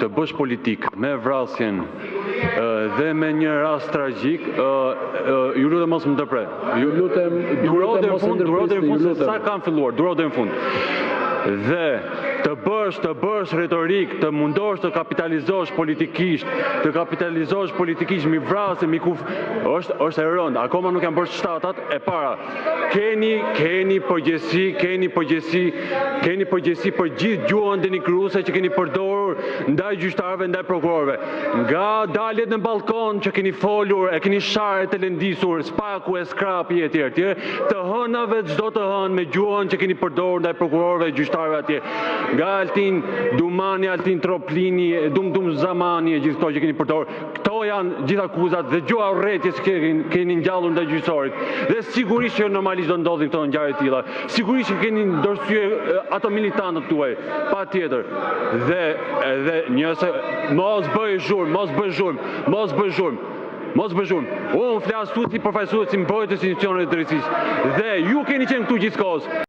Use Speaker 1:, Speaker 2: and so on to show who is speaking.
Speaker 1: Të bësh politikë me vrasjen dhe me një rast tragjik, ju lutem mos më ndërpre.
Speaker 2: Ju lutem,
Speaker 1: duro deri në fund, duro deri në fund se sa kam filluar, duro deri në fund. Dhe të bësh, të bësh retorikë, të mundosh të kapitalizosh politikisht, të kapitalizosh politikisht mbi vrasje, mbi kuf, është është e rëndë. Akoma nuk janë bërë shtatat e para. Keni, keni përgjegjësi, keni përgjegjësi, keni përgjegjësi për gjithë gjuhën denigruese që keni përdorur ndaj gjyqtarëve, ndaj prokurorëve. Nga daljet në ballkon që keni folur, e keni sharë e telendisur, spaku e skrapi e tjerë tjerë, të hënave çdo të hënë me gjuhën që keni përdorur ndaj prokurorëve e gjyqtarëve atje. Nga Altin Dumani, Altin Troplini, Dum Dum Zamani e gjithë këto që keni përdorur. Këto janë gjithë akuzat dhe gjuha e urrejtjes që keni, keni ngjallur ndaj gjyqësorit. Dhe sigurisht që normalisht do ndodhin këto ngjarje të tilla. Sigurisht që keni ndërsye ato militantët tuaj, patjetër. Dhe edhe nëse mos bëj zhurmë, mos bëj zhurmë, mos bëj zhurmë. Mos bëj zhurmë. Unë flas këtu si përfaqësues si mbrojtës i institucioneve të drejtësisë. Dhe ju keni qenë këtu gjithkohës.